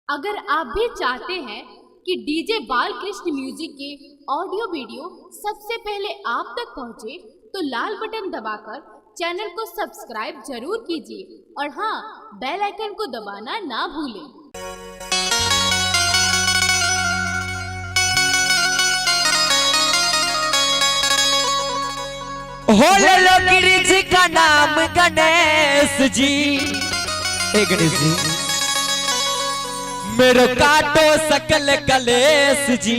अगर आप भी चाहते हैं कि डीजे बालकृष्ण म्यूजिक के ऑडियो वीडियो सबसे पहले आप तक पहुंचे, तो लाल बटन दबाकर चैनल को सब्सक्राइब जरूर कीजिए और हाँ, बेल आइकन को दबाना ना भूलें। हो ले लो गिरी जी का नाम गणेश जी। ए गणेश जी मेरो काटो सकल कलेश जी,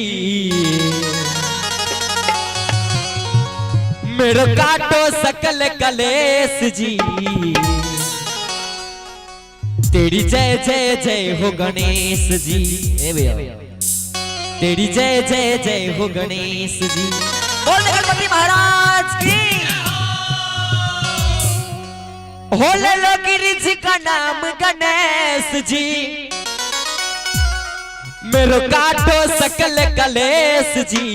मेरो काटो सकल कलेश जी। तेरी जय जय जय हो गणेश जी। ए भैया तेरी जय जय जय हो गणेश जी। बोल गणपति महाराज की। हो ले लो गिरी जी का नाम गणेश जी, मेरो काटो सकल कलेश जी,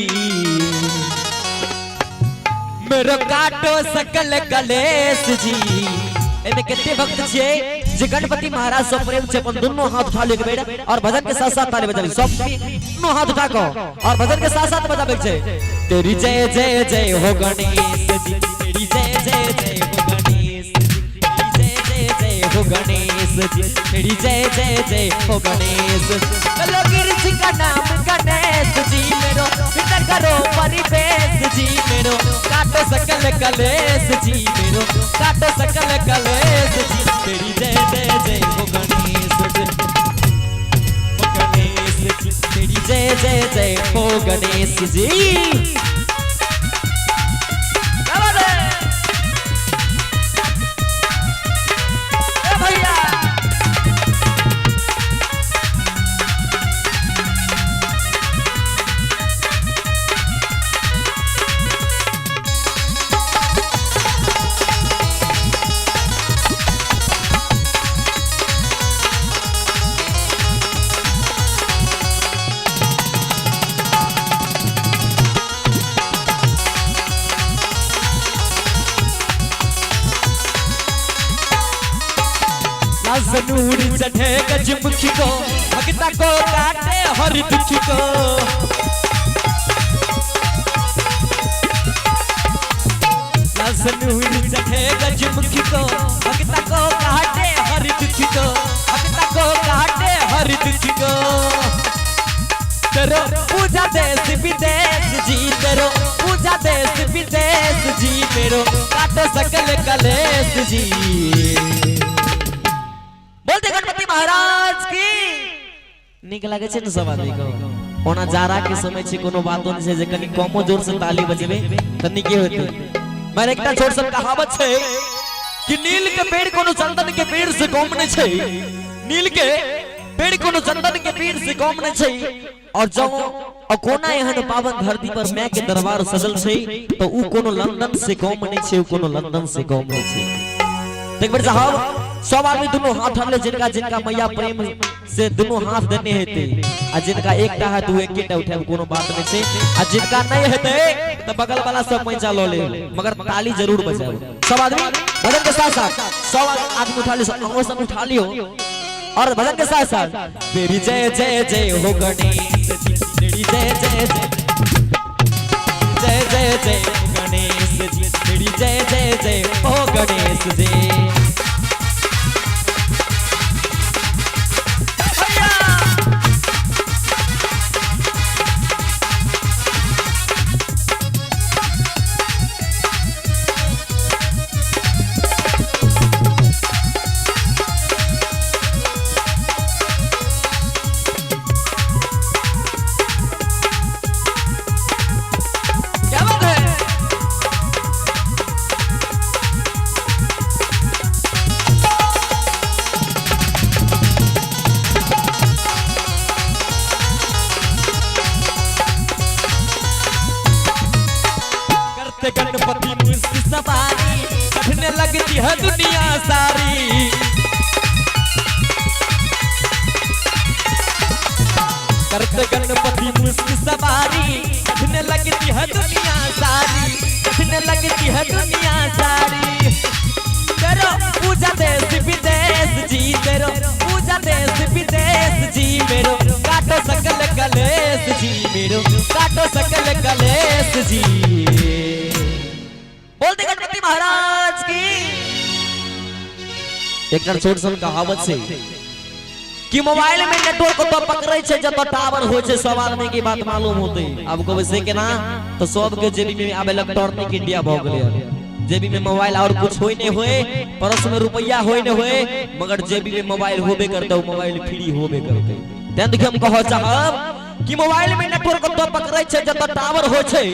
मेरो काटो सकल कलेश जी। एमे कते भक्त छियै जे गणपति महाराज से प्रेम छै, अपन दोनों हाथ उठा ले के बेटा और भजन के साथ साथ ताली बजाबे। सब दोनों हाथ उठा के और भजन के साथ साथ बजाबे छै। तेरी जय जय जय हो गणेश जी, तेरी जय जय जय हो गणेश जी, तेरी जय जय जय हो गणेश जी, तेरी जय जय जय हो गणेश। चलो गिरी जी का नाम गणेश जी, मेरो वितर करो परिवेश जी, मेरो काटो सकल कलेश जी, मेरो काटो सकल कलेश जी। तेरी जय जय जय हो गणेश जी, हो गणेश जी, तेरी जय जय जय हो गणेश जी। क्या बात है? ए भैया नूर चढ़े गजमुखी को, भगता को काटे हर दुख को। नूर चढ़े गजमुखी को, भगता को काटे हर दुख को, भगता को काटे हर दुख को। तेरो पूजा देश विदेश जी, तेरो पूजा देश विदेश जी, मेरो काटो सकल कलेश जी। बोलते गणपति महाराज की। नीक लागे छै ने सब आदमी को। ओना जाड़ा के समय छै, कोनो बातो नहीं छै जे कनी कमो जोर से ताली बजेबे त नीके होते। मगर एकटा छोट सन कहावत छै कि नील के पेड़ कोनो चंदन के पेड़ से कम नहीं छै, नील के पेड़ कोनो चंदन के पेड़ से कम नहीं छै। और जब कोना एहन पावन धरती पर my के दरबार सजल छै तो उ कोनो लंदन से कम नहीं छै, उ कोनो लंदन से कम नहीं छै। देख बेर साहब सब आदमी दोनों हाथ उठा ले, जिनका जिनका मैया प्रेम से दोनों हाथ देने हेते, आ जिनका एकटा है तो एकेटा उठाए कोनो बात नहीं छै, आ जिनका नहीं हेते तो बगल वाला सब पैसा ल ले, मगर ताली जरूर बजाओ। सब आदमी भजन के साथ साथ सब आदमी उठा लियो, सब सब उठा लियो और भजन के साथ साथ तेरी जय जय जय हो गणेश जी, तेरी जय जय जय जय जय जय हो गणेश जी, तेरी जय जय जय हो गणेश जी। क्या बात है? करते गणपति मुस्की सवारी, चढ़ने लगती है दुनिया सारी। करते गणपति मुस्की सवारी, चढ़ने लगती है दुनिया सारी, चढ़ने लगती है दुनिया सारी। तेरो पूजा देश विदेश जी, तेरो पूजा देश विदेश जी, गणेश जी मेरो काटो सकल कलेश जी। बोलते गणपति महाराज की। एकटा छोट सन कहावत छै कि मोबाइल में नेटवर्क तो पकड़े छै जत टावर होय छै, सब आदमी की बात मालूम होते। अब कहबै से केना तो सबके जेबी में आब इलेक्ट्रॉनिक इंडिया भ गेलै। जेबी में मोबाइल और कुछ होय नहीं होय, परस में रुपया होय नहीं होय, मगर जेबी में मोबाइल होबे करते, मोबाइल फ्री होबे करते। तें देखियो हम कहऽ चाहब कि मोबाइल में नेटवर्क तो पकड़े छै जत टावर होय छै,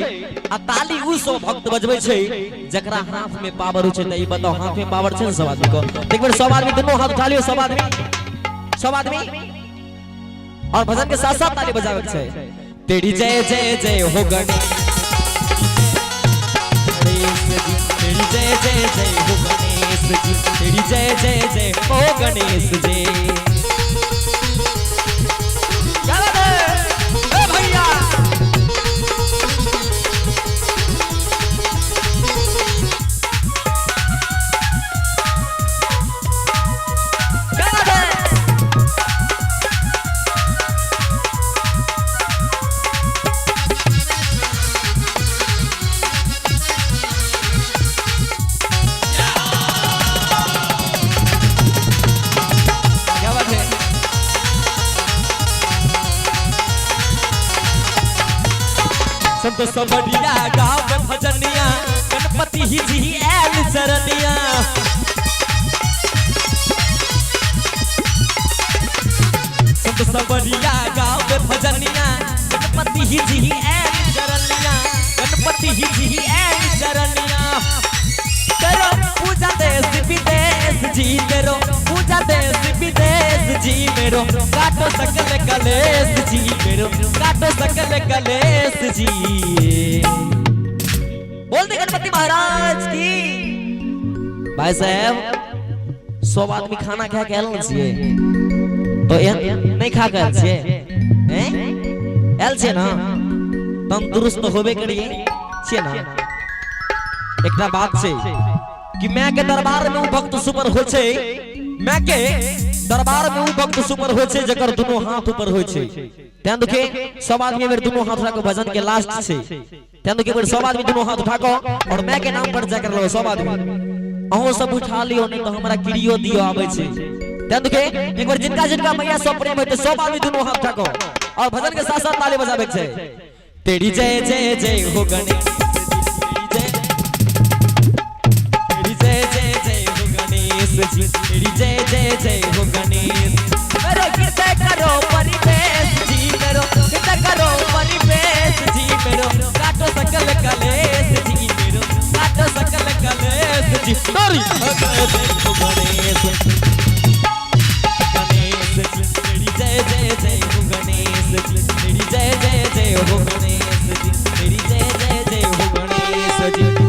आ ताली उ सब भक्त बजबै छै जकरा हाथ में पावर होय छै। त ई बताओ हाथ में पावर छै ने सब आदमी को? एक बेर सब आदमी दुनू हाथ उठा लियो, सब आदमी, सब आदमी, और भजन के साथ साथ ताली बजावे के छै। तेरी जय जय जय हो गणेश जी, तेरी जय जय जय हो गणेश जी, तेरी जय जय जय हो गणेश जी। क्या बात है? ए भैया क्या बात है? क्या बात है? संत सबरिया गावे भजनिया, गणपति ही जी एल चरनिया। संत सबरिया गावे भजनिया, गणपति ही जी एल चरनिया, गणपति ही जी एल चरनिया। करो पूजा देश विदेश जी मेरो, पूजा देश विदेश जी मेरो, काटो सकल कलेश जी मेरो, काटो सकल कलेश जी। बोल दे गणपति महाराज की। भाई साहब सब आदमी खाना खा के आयल छियै तो एहन नहीं खा के आयल छियै? हैं आयल छियै ना? तंदुरुस्त होबे करिए छियै ना? एकटा बात छै कि मैं के दरबार में उ भक्त सुपर होय छै, मैं के दरबार में उ भक्त सुपर होय छै जकर दुनू हाथ ऊपर होय छै। तें देखिए सब आदमी बेर दुनू हाथ उठा के भजन के लास्ट छै। तें देखिए बेर सब आदमी दुनू हाथ उठा के और मैं के नाम पर जाकर लो सब आदमी, अहूँ सब उठा लियो, नहीं तो हमरा किरियो दियो आबै छै। तें देखिए एक बार जिनका जिनका मैया सब प्रेम होते सब आदमी दुनू हाथ उठा के और भजन के साथ साथ ताली बजाबे के छै। तेरी जय जय जय हो गणेश, तेरी जय जय जय हो गणेश जी, तेरी जय जय जय हो गणेश। मेरो हृदय करो परिवेश जी मेरो, हृदय करो परिवेश जी मेरो, काटो सकल कलेश जी मेरो, काटो सकल कलेश जी। तेरी जय जय हो गणेश, गणेश जी, तेरी जय जय जय हो गणेश जी, तेरी जय जय जय हो गणेश जी, तेरी जय जय जय हो गणेश जी।